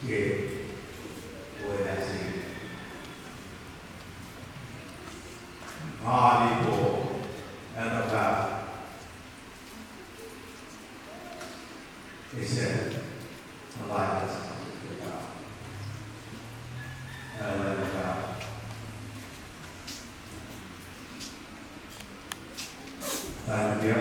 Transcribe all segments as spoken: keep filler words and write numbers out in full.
ke olwelah se. Nga lipo, eltahl, ise, na lain, eltahl, thank you.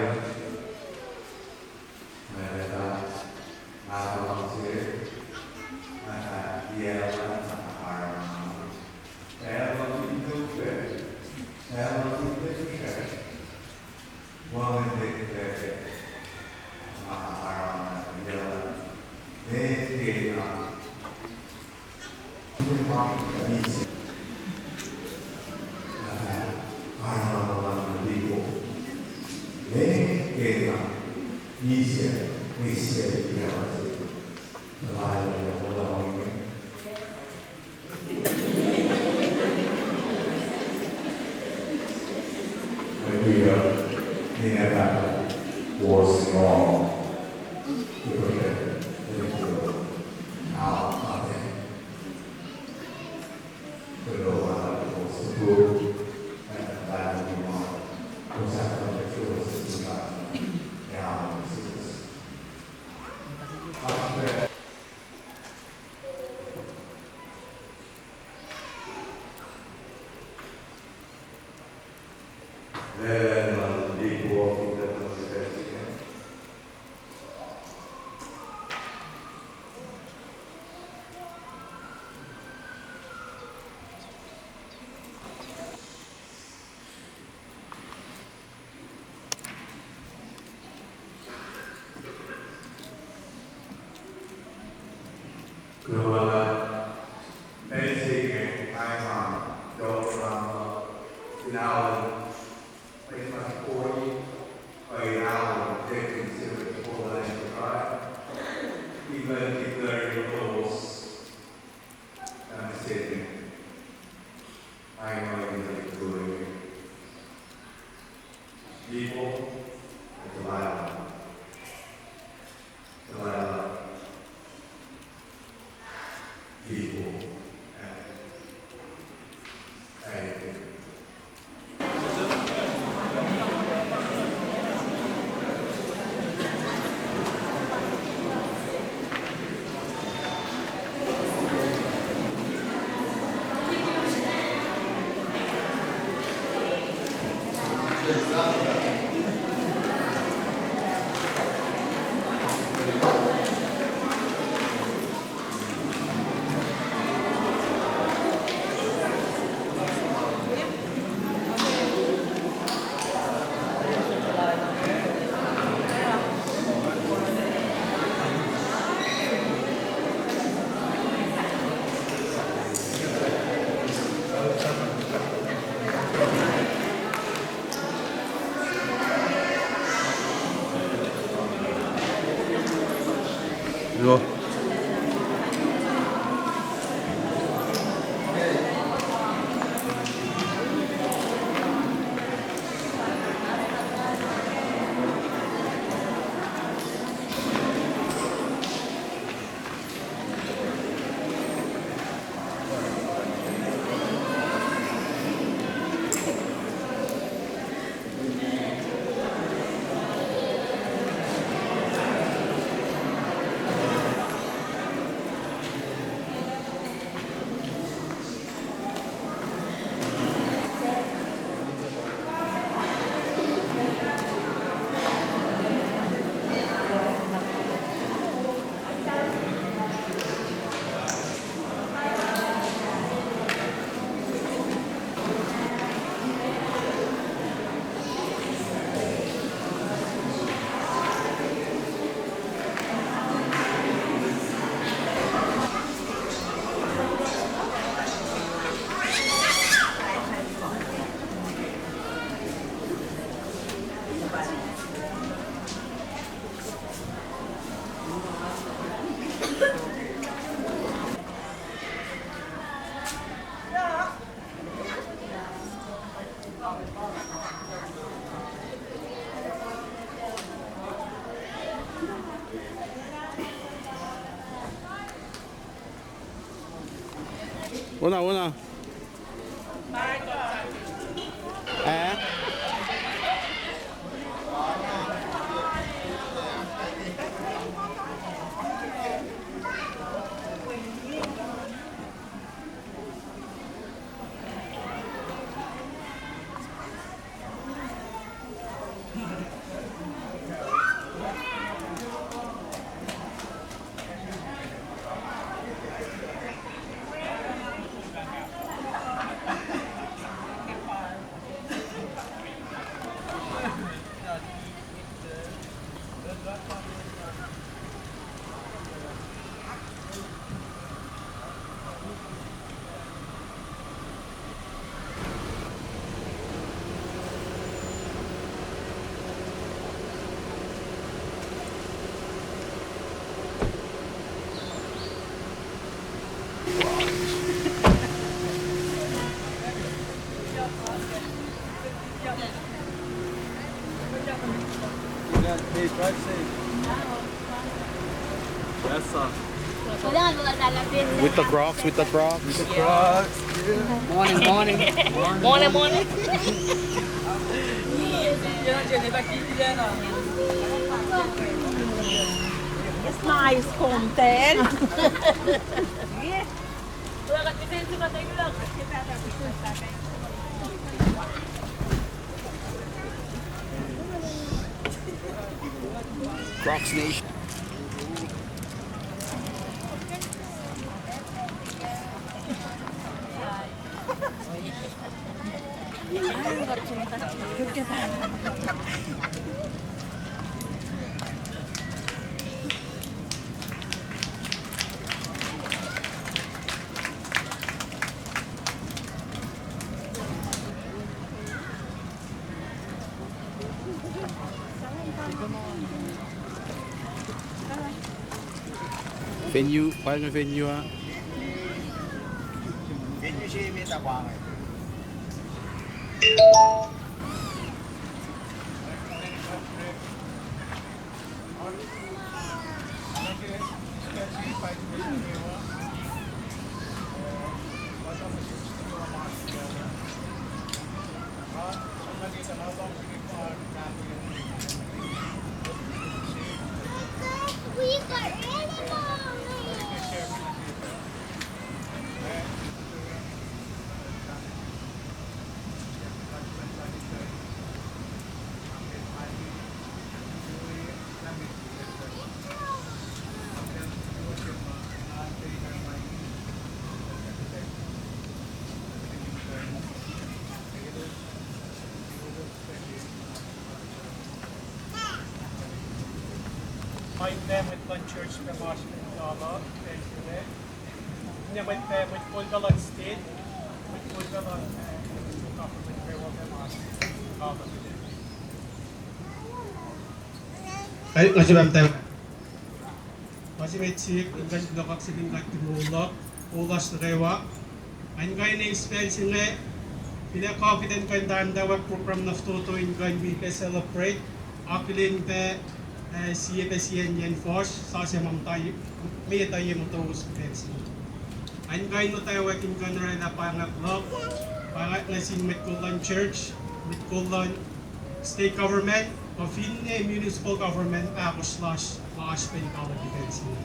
Kuloh ma luhlahp, pacl se inge, nga engan, Doctor Rama, in alan, pacl ma forty, kuh in alan, fifty, seventy, forty, ninety-five, in kuh in declare lowos, na mihsenge, nga engan in kuloh. People, Delilah. Delilah. People. Thank you. Ona, ona. Eh? Hey, drive safe. Yes, sir. With the Crocs, with the Crocs. With the Crocs. Yeah. Morning, morning. Morning, morning. It's nice content. Crocs Nation. Venue, pacl inge venue ah. Venue se met ah pa inge. Mwet pac mwet luhn church pac ma oasr pacl uh, pacl se inge. Finne mwet pac, mwet kol pac luhn state, mwet kol pac luhn, eh, government pac ma oasr pacl uh. Nga sifacna muhtwacwacack. Ma se met sihk, in kuh in kuloh kaksakihn God ke moul luhk, moul lasr nuh kwewa. Nga in kuh in eis pacl se inge, fin kuh kuht in kuh in tahmtahel program na fototo in kuh in wi pac celebrate, akihlen pac, eh, sie pac siyacnyacn fuhsr, sasuc ma muhta, met uh ye motowos ke pacl se inge. Nga in kuh in muhtwacwacack in kuh in oraclah pahngon luhk, pahngon nuh sin mwet kol luhn church, mwet kol luhn state government, kuh finne municipal government ahkosr lasr ma oasr pac in kawuck ke pacl se inge.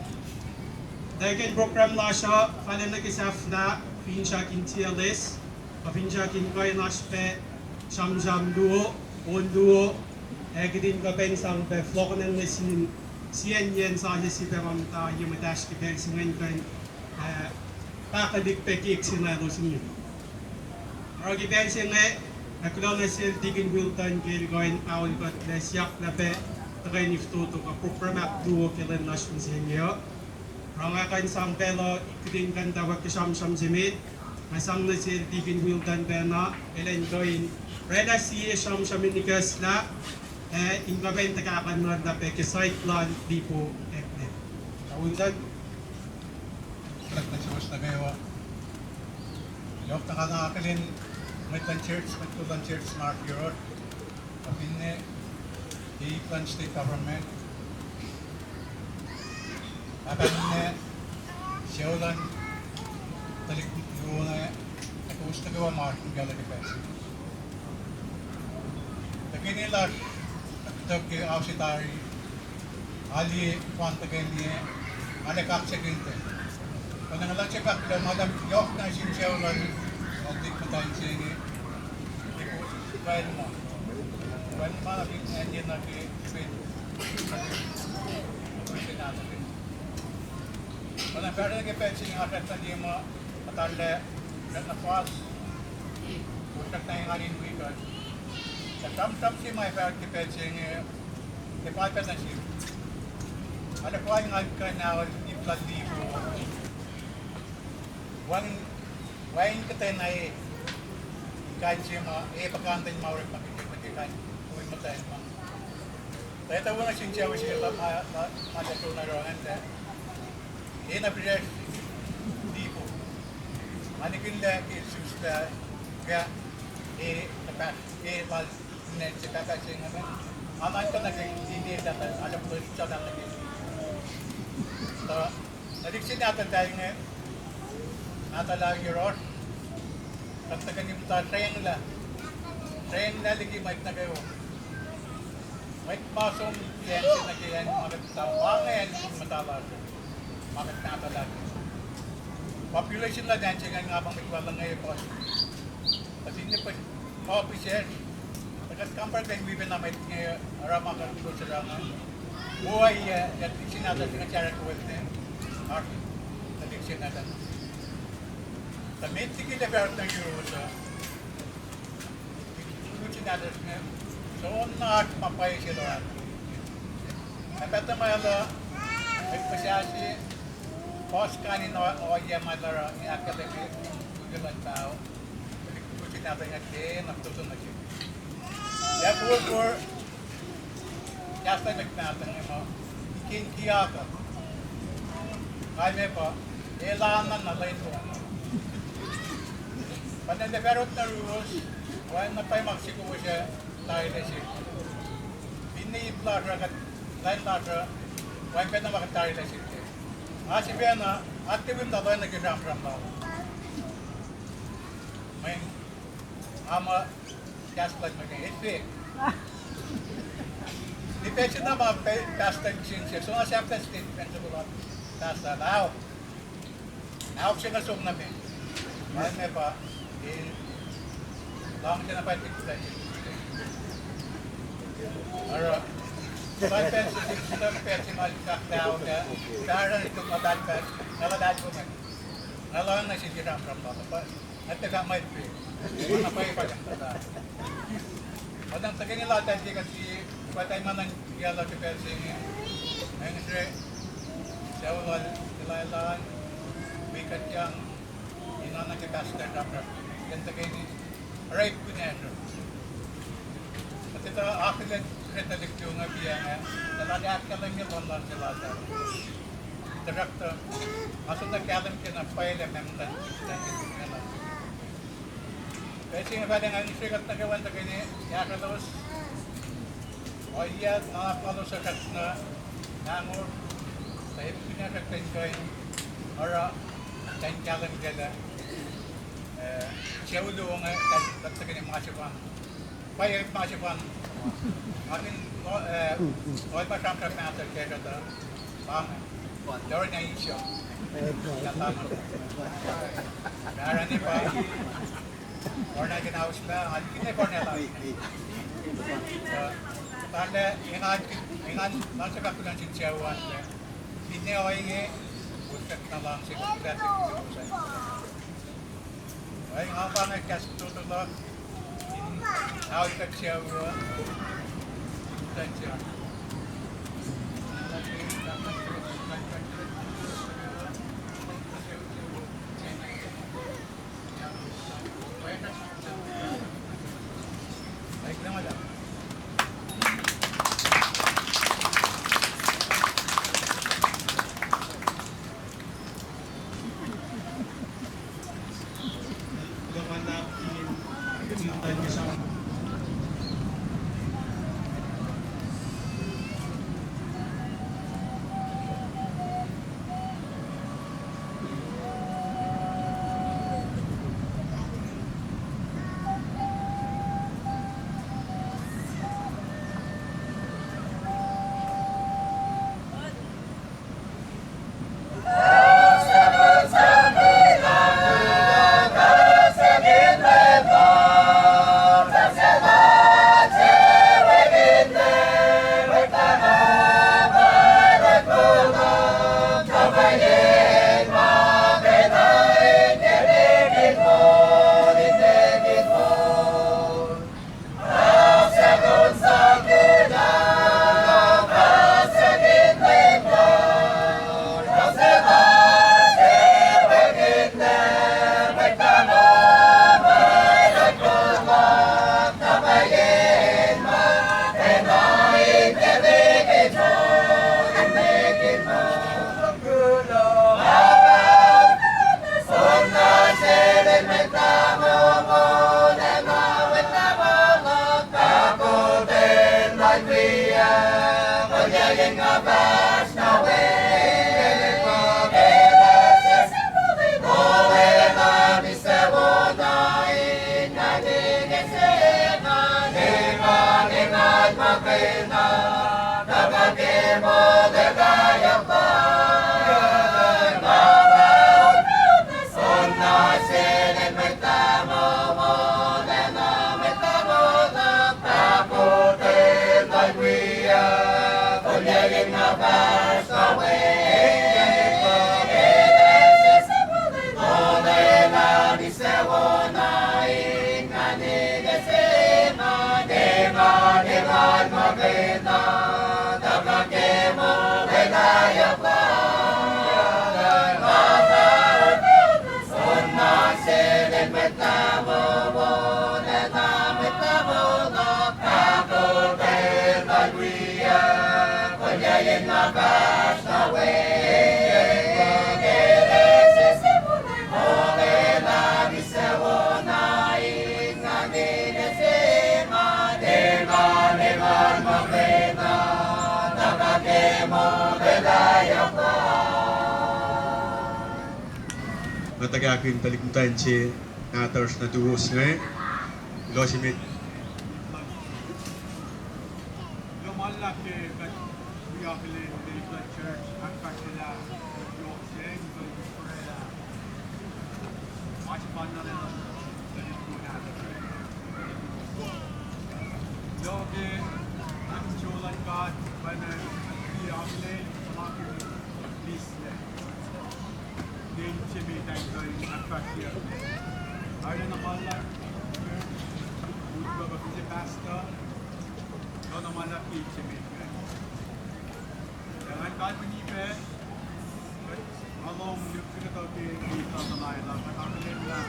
Tuh ke program lasr uh, fahla nuh ke sahflah, finsrak in tiac loes, kuh finsrak in kuh in oasr pac sramsram luo, on luo, ac kuht in kuh pac in sang pac fohlohkohnacng nuh sin siyacnyacn sasuc se pac ma muhta ye muhtahsr ke pacl se inge in kuh in, ah, pahkotwen pac kek se na elos inge. Oruh ke pacl se inge, nga kuloh nuh sel Deacon Wilton ke el kuh in aol kuht lah siyuck lah pac tuhkweni fototo kuh program ahkluo ke lwen lasr mihsenge uh. Oruh nga kuh in sang pacl uh kuht in kuh in tahfwelah ke sramsram se met, nga sang nuh sel Deacon Wilton pacna, elan kuh in oraclah sie sramsram in ikacslah, ac in kuh pac in tuhkahkuhnuhl lah pac ke side luhn Lipo Ekne. Wilton. Kuht nuh suwos nuh kwewa. Yohk na nga akihlen mwet luhn church, mwet kol luhn church ma oasr yohrohl, kuh finne keik luhn state government, pahpah ninac, sucu luhn Tuhlihk luo inge, ac kowos nuh kwewa ma oasr nuh ke pacl se. Tuhkweni lasr, kuht ke ao se tari, alu fan tuhkweni, alu kaksakihn tuh. Kuh nga luhngse fahk lah ma luhn yohk nuh sin sucu lal, lal tuhlihk muhtwacn se inge, Welma. Welma fin acn ye nuh ke Spain. Kuh na pacl nuh ke pacl se inge oasr na lima, kuht arlac srackna fal, kowos srackna engan in wi kuht. Tuh sramsram se ma fahk ke pacl se inge, ke fal pacl nuh sihk. Arlac fal nga kuh in aol ip lal Lipo. Wacngihn, wacngihn kuhtwena e, in kain se ma e puhkantwen ma orek ma ke, ma ke kain wi muhtwacn ma. Tuh etuh wo nuh sin sucu se ma, ma, ma tuh sona oruh ingacn lah, e na fihsracsr Lipo. Nga nihkihn lah ke sus lah, ke e, e lal, ninac se pahpah se inge, nga nuhnkuh nuh ke ine lah, alu puhsisacl nuh ke. Tuh tuhlihk se nahtuhl inge, nahtuhl ah yohrohsr, kuht tuhkweni muhta srenglah, srenglah liki mwet nuh kwewa. Mwet ma som ke acn se nuh ke acn ma kuht muhta, pa inge acn muhta lasr, ma kuht nahtuhl ah. Population luhn acn se ingacn nga pa mwet wacluh inge puhs. Tuh finne pa, pa pihsacsr, tuh kuht compare ten wi pacna mwet inge, oruh ma kuht kowos oruh inge. Wo ah, tuhlihk se nahtuhl se inge sarah kowos ne, oasr tuhlihk se nahtuhl. Tuh met liki lah fahsr nuh yuruwos uh, tuhlihk se nahtuhl se inge, soenna oasr ma pwacye se lal. Na pactuh ma el uh, mwet muhsahi, puhs kain in ohiyac ma el oruh, in ahkkahlwemye, ke luhn paho, tuhlihk se nahtuhl inge tiacna fototo nuh sihk. Ac forfor, kahs lal mwet mahtuh inge muh, ikin kiyuck uh. Kalmac pa, elan na lwen lom. Pa na el ac fahsr nuh yuruwos, oacna pwacye ma sihk kowos ac tarilac sihk. Finne ip lasr uh, kuht, lwen lasr uh, oacna pacna ma kuht tarilac sihk. Nga sifacna, atiwimta lwen nuh ke sramsram lal. Mweyen, nga muh, kahs lal mwet inge, el pac. Tiac pacl se na ma pastor kihsen se, soenna sahflah statement se lal pastor, lao. Ahok se inge som nuh met. Kalmac pa, e, luhngse na pa tiklah. Oruh, pa pacl se, pa pacl se ma el fahk lah ahok ah, taran tok ma pahtpaht, nga luhlahlfongi. Nga lohacng nuh sel ke sramsram lal, pa, nga tiac fahk mwet pac. Nga pwacye pa, oacna tuhkweni lal tahl ke kuht sie, pa tahl ma nuhnkuh lal ke pacl se inge. Mweyen sre, sucu lal, Delilah, wi kuht yang, ina nuh ke pastor sramsram, kuht tuhkweni, oruh ip kunacsr uh. Kuht etuh akihlen sre tuhlihk luo inge piacng ah, tuh lal ahkkahlwemye lohng lal se lal ah. Tuhsruhktuh, nga soenna kahlwem ke na pwacye lah meac muhtuhn, muhtuhn se inge lal. Pacl se inge fahk lah nga use kuht nuh kwewa in tuhkweni, kahsrwelos, ohiyac nuhnak lalos uh srackna, nahngos, tuh ip kunacsr uh kuh in kuh in oruh, kuh in kahlwem kac lah, eh, sucu luo inge, kuht tuhkweni ma sefanna. Pwacye ma sefanna. Nga fin, eh, oruh pa sramsram mahtuh kac kuhtuh, pa inge. Oruh na isio. Kuhtuh ma, arani pa, oruh na kena us ma, nga kihtin oruh na la. Tahl engan, engan, luhngse fahk kuloh nuh sin sucu an, finne ohinge, kowos srackna luhngse kuht, kuht ac Ohinge nga pa inge kahs fototo luhk in aol kuht sucu uh, kuht sucu. Nga tuhkahkihn tuhlihk muhtwacn se nahtuhsr nuh suwos inge, elos emet. Kuloh ma luhlahp ke kuht wi akihlen Lelu Church ahkfahsryelah yohk se in kuh in orwaclah ma sefanna lal Lelu Church. Yohk ke, kuht srolah God, pacna wi akihlen ma ke mislac. Ke in se met ah in kuh in ahkfahsrye. Arulacna ma luhlahp, ut kuh kuh in se pastor. Kuloh na ma luhlahp ke in se met ah. Elan kalweni pac, kuht, nga lohng nuh ke kuhtuh ke ita tuh lailah, kuht akihlen lah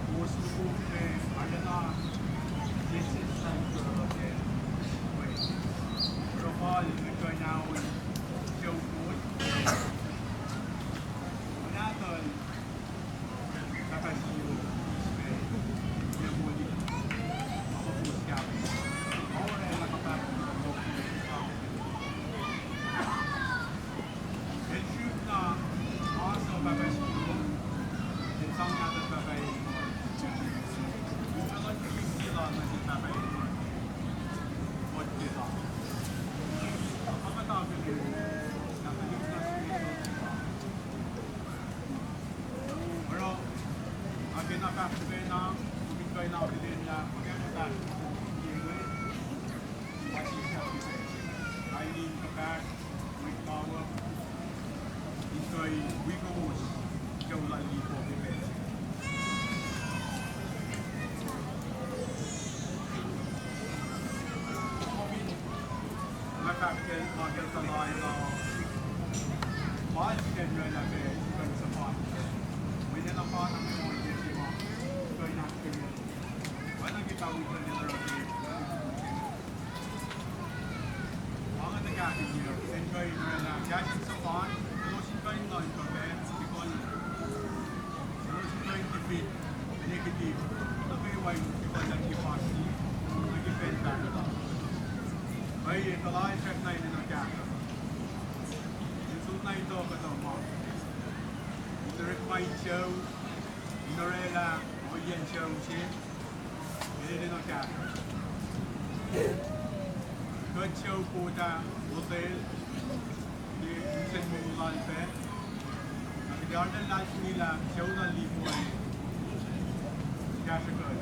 kowos lukok ke arulacna sesseslah ke, oruh fal in kuh in ahol sucu kol. Nga nahtuhl Pahpah Siro, East Bay, Yemoli, ma kowos kahsruh. Oruh na kapahpah. El srihk na, ma suc Pahpah Siro, el sang nahtuhl Pahpah Elmar. Upac luhn kihsila nuh sin Pahpah Elmar. Kot kela. Pahpah Elmar, na kihtin na sri Oruh, nga ke na fahk srihpac na, kom in kuh in akihlen lah, ma ke muhta, ma sikyak, kain in kuhpahsr, mwet kawuck, in kuh in wi kowos, sucu lal Lipo ke pacl se. Kom in Nga fahk kacl, ma kacl tuh lailah. Fal fin acn oraclah pac kuh in suhfal. Mweyen na pa na mwe ohiyac se ma kuh in ahkkweye. Oacna ke pahpah Wilson el oruh ke. Pa inge tuh kahsruh, acn kuh in oraclah, kahs in suhfal, elos in kuh in nuhnkuh pac, ke kuh in Elos in kuh in defeat negative, nuh kwewa in kuh in defeat nuh ke pacl pahkotwen. Pwacye, tuh lal srackna enenuh kahsruh. In sun na in tuhkuh tuh ma. In orekma in sucu, in oraclah, ohiyacn sucu se. Enenuh kahsruh. Kuht sucu kota, hotel, ke usen moul lal pac. Na kuht arlac luhlahlfongi lah sucu lal Lipo kahsruh kuht.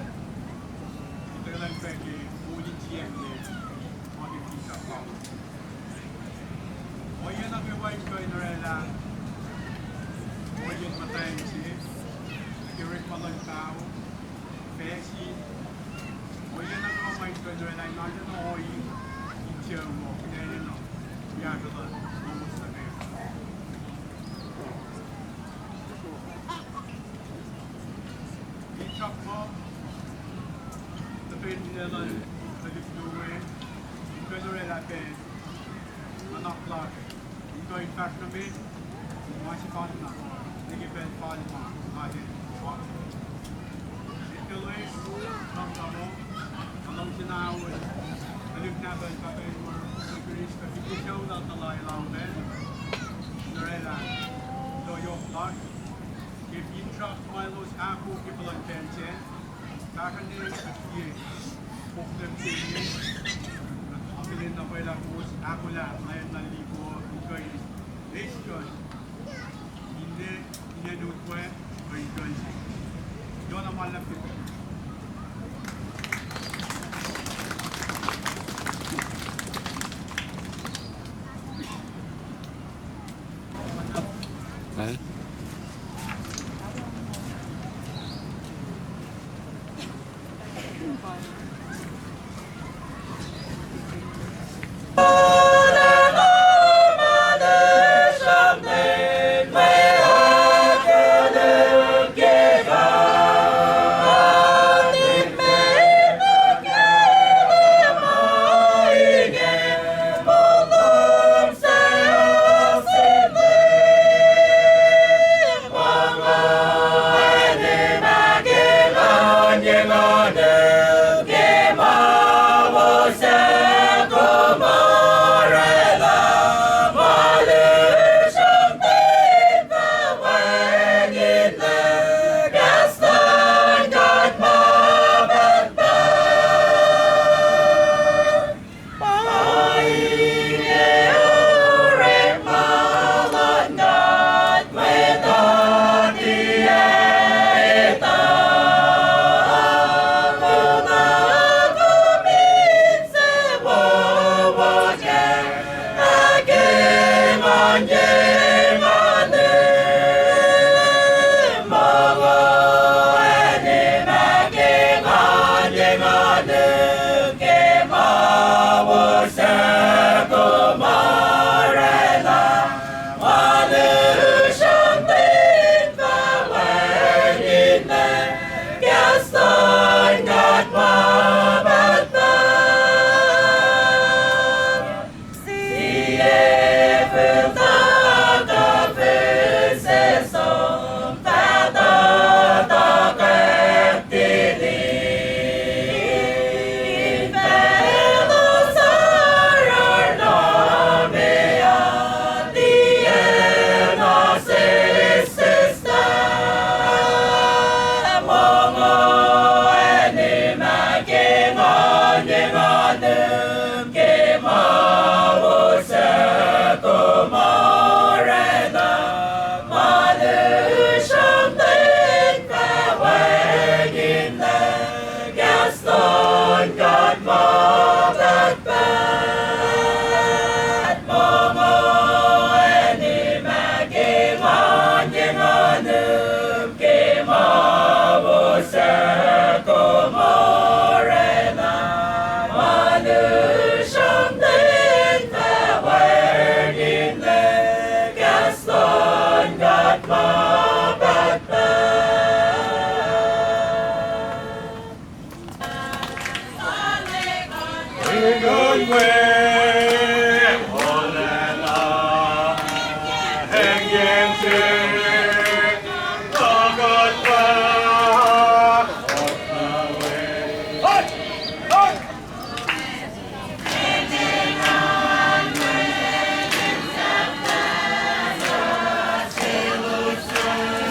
Kuht elan pac ke moul in siyacklac, ma ke pisap lal. Ohiyac nuh kwewa in kuh in oraclah, ohiyacn muhtwacn se, nuh ke orekma luhn paho, facsin, ohiyac nuh kwewa ma in kuh in oraclah in arlac ohi, in sucu, kuht enenuh, kahsruh lal, lowos nuh kwewa. Finsrak muh, tuhfahna lal, tuhlihk nuh we, in kuh in oraclah pac, nuhnak lasr, in kuh in fahsr nuh met, ma sefanna, nuh ke pacl fal ma, nga ke, ma. Etuh loes, sramsram uh, nga luhngse na ahol, tuhlihk nahtuhl Pahpah Elmer, Chris, kuh fin ke sucu lal tuh lailah pac, in oraclah, tuh yohk lasr, ke finsrak ma elos ahkoo ke puhlan pacl sac, fahsruh ne kuht liye, fohknem se inge, akihlen na pwacye lah kowos ahkolah, na enenuh Lipo, in kuh in eis kuht, in ne, in ne nutwe, kuh in kuh in se. Yohna ma luhlahp ke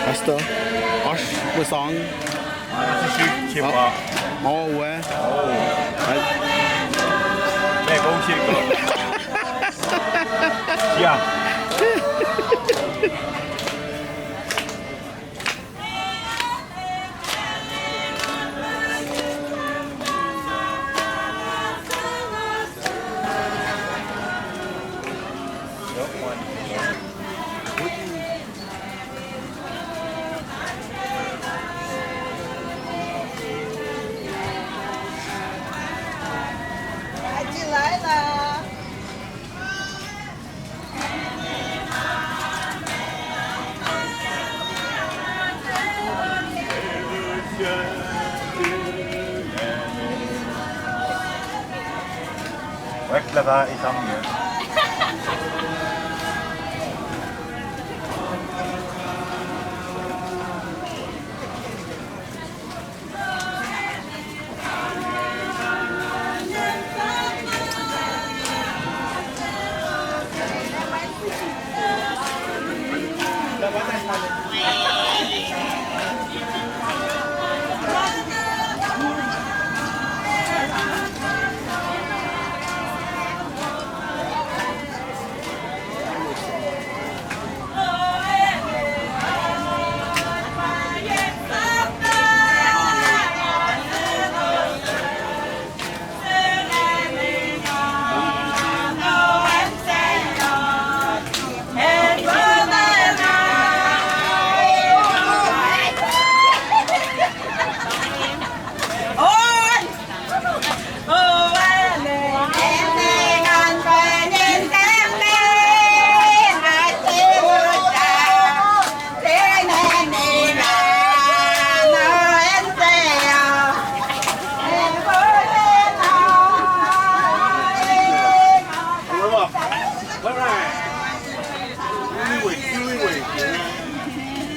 Pastor, oasr mwe sang. Srihsrihk se pa. Oh, we. Oh. Ac kom sihk. Yeah. Wek lah ka esam ya.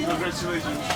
Congratulations.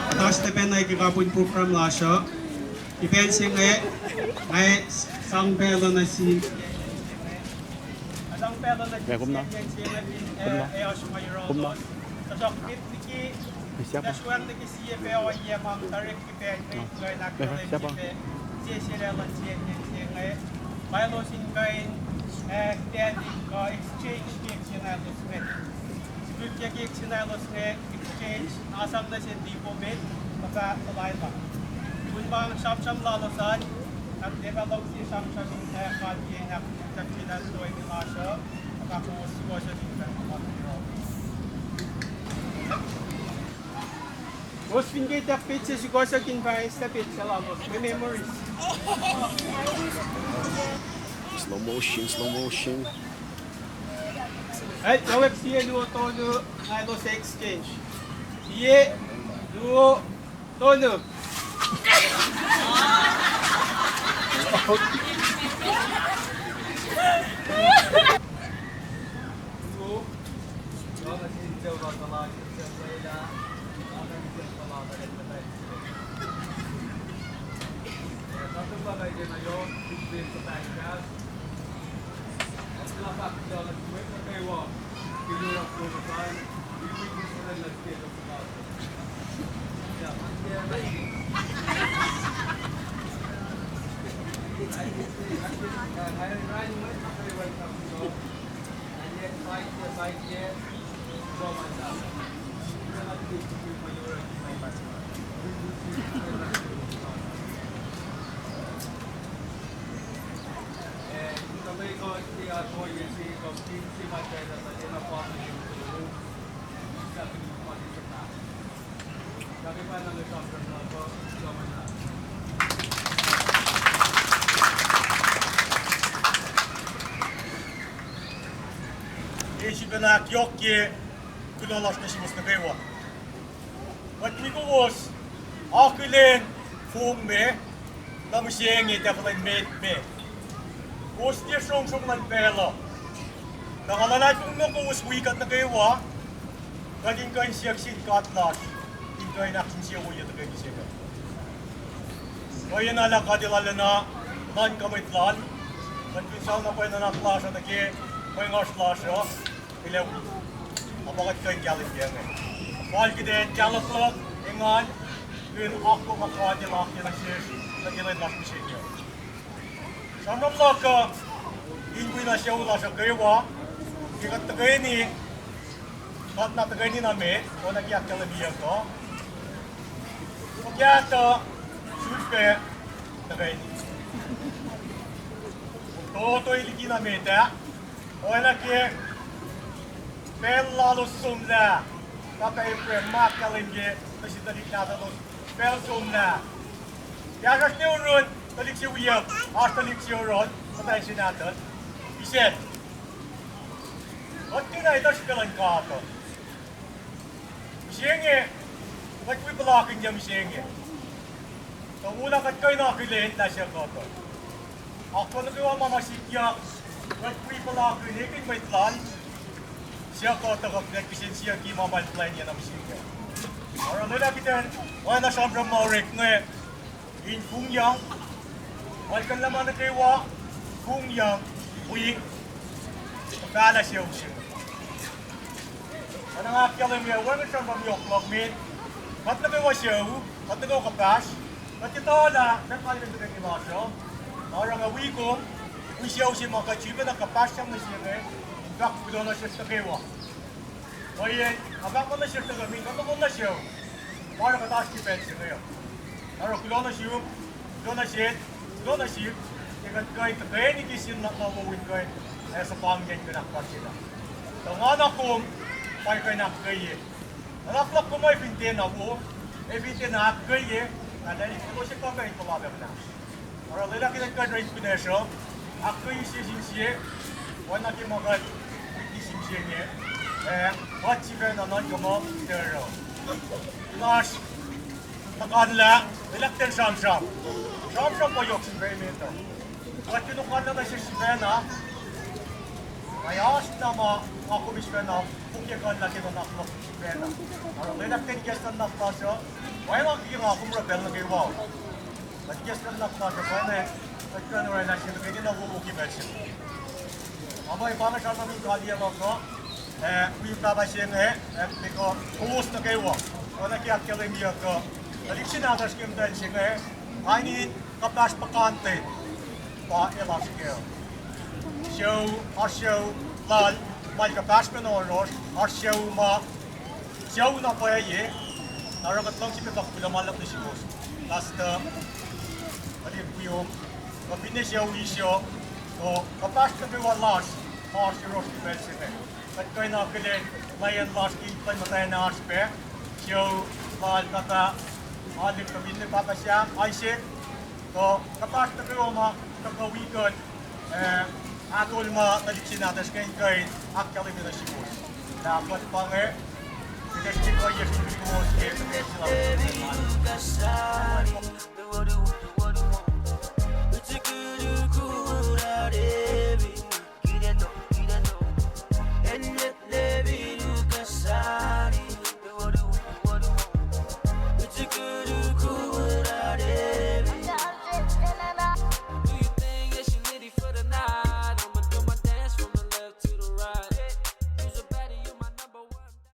Kuht oasr na pacna ke kapihn program lasr uh. Ke pacl se inge, nga sang pacl uh nuh sin, nga sang pacl uh nuh sin, kom na, kom na, kom na. Tuhsruhk met liki, tuhsruhk liki sie pac ohiyac ma muhta ke pacl inge, kuh in ahkkahlwemye pac sesseslah luhn sie, sie inge. Ma elos in kuh in, eh, standing kuh exchange ke kena elos inge. Sikuhkye ke kena elos inge exchange, asang nuh sin tipo met, kuh fah puhlaik. Kun ma sramsram lalos an, ac tiac pa luhngse sramsram in, eh, kuht in ahksahfyelah toeni lasr uh, kuh kowos sukohsohk in kuh in kuh in Kowos fin ke ituck petsac, sukohsohk in pac establish lalos, memories. Slow motion, slow motion. Ac, kawuck sie, luo, tolu, na elos exchange. Sie, luo, tolu. Ke srihpen ahkyohkye kuloh lasr nuh suwos nuh kwewa. Kuht wi kowos akihlen fong me, na mihsenge tahfuhlen met me. Kowos tiac srongsrong luhn pacl uh. Na nga luhlahlfongi muh kowos wi kuht nuh kwewa, kuht in kuh in siyuck sin God lasr in kuh in ahkinsewowoye tuhkweni se inge. Kuh in alu kuht elalena nuhnkuh mwet lal, kuht fin sang na pwacye nuhnak lasr uh nuh ke mwe ngoasr lasr uh, elawi. Apakuht kuh in kahlwem ke inge. Fal kuht in kahluhkluhk, engan, in akwuck ma God El akye nuh sesr, nuh ke lwen lasr mihsenge. Sramsram luhk uh in wi na sucu lasr uh kwewa, ke kuht tuhkweni, kuht na tuhkweni na met, oacna ke ahkkahlwemyeyuck uh, fuhkah tuh sulpac tuhkweni. Tohtoh liki na met ah, oacna ke pacl lalos somlah, na pacl Abraham ma ahkkahlwemye nuh sin tuhlihk nahtuhlos pacl somlah. Kahsruhsr ne oruh tuhlihk se wiyuck, oasr tuhlihk se oruh muhtwacn se nahtuhl, Isaac. Kuht kena etuh srihpac luhn God uh. Mihsenge, kuht wi puhlakihnyuck mihsenge. Tuh wona kuht kuh in akihlen lah suc kuht uh. Ahkfuhnuh kwewa ma ma sikyak, kuht wi puhlakihn ekihn mwet lal, suc kuht uh, kuht kihsen siyucki ma ma plwacnye nuh mihsenge. Oruh lwelah kuht in oacna sramsram ma orek inge, in fongyang, muhlkuhnlah ma nuh kwewa, fongyang, wi, pahlah sucu se. Oacna nga ahkkahlwemye, wacngihn sramsram yohk luhk met, kuht nuh kwewa sucu, kuht nuh kwewa kuhpahsr, kuht etuh lah kuht kalmen tuhkweni lasr uh, oruh nga wi kom, wi sucu se ma kuht sifacna kuhpahsryang nuh se inge, in fahk kuloh nuh sesr nuh kwewa. Mweyen nga fahk ma nuh sesr nuh kwewa, mweyen kuht nuh kom nuh sucu, ma oruh kuht oasr ke pacl se inge uh. Oruh kuloh nuh sum, kuloh nuh sel, kuloh nuh sihk, ke kuht kuh in tuhkweni ke sie nuhnak na wowo in kuh in, eh, suhpang ke kuht ahkfahsryelah. Tuh nga na kom, pa kuh in ahkkweye. Nuhnak luhk kom ac fin tiacna wo, ac fin tiacna ahkkweye, na lwelah fellowship pa kuh in puhla pac muhnahs. Oruh lwelah kuht in kuh in riti kunacsr uh, ahkkweye sie sin sie, oacna ke ma kuht riti mihsenge, ac kuht sifacna nuhnkuh muh Peter uh, in oasr Puhkanlah, elakten sramsram. Sramsram pa yohk sifacna emet uh. Kuht fin puhkanlah nuh sesr sifacna, ac oasr na ma nga kom sifacna, kom ke kuhnlah ke nuhnak luhk sifacna. Oruh lwelah kuht in ikacslah nuhnak lasr uh, pwacyena ke nga kom oruh pacl nuh kwewa. Kuht ikacslah nuhnak lasr uh, pwacyena kuht kuh in oraclah sie nuh ke na wowo ke pacl se. Nga muh pa inge sramsram in kaliyac luhk uh, ac wi pahpah se inge, ac kuh kowos nuh kwewa, oacna ke ahkkahlwemyeyuck uh, tuhlihk se nahtuhsr ke muhtwacn se inge, kain in kuhpahsr puhkantwen pa el oasr kac. Sucu, oasr sucu lal, ma el kuhpahsr pac oasr, oasr sucu ma, sucu na pwacye, na oruh kuht luhngse pac kuh kuloh ma luhlahp nuh suwos, Pastor, tuhlihk wiom, kuh finne sucu Isio, kuh kuhpahsr nuh kwewa lasr, ma oasr yohrohsr ke pacl se inge. Kuht kuh in akihlen liyacacng lasr ke ip luhn muhtwacn oasr pac, sucu lal kuhpah, Alec kuh finne pahpah Sam, Isaac, kuh kuhpahsr nuh kwewa ma tuhkuh wi kuht, eh, ahtol ma tuhlihk se nahtuhsr inge in kuh in ahkkahlwemye nuh suwos. Lah kuht pa inge, kuht ac srihke kuhiyacsr nuh suwos ke, ke sila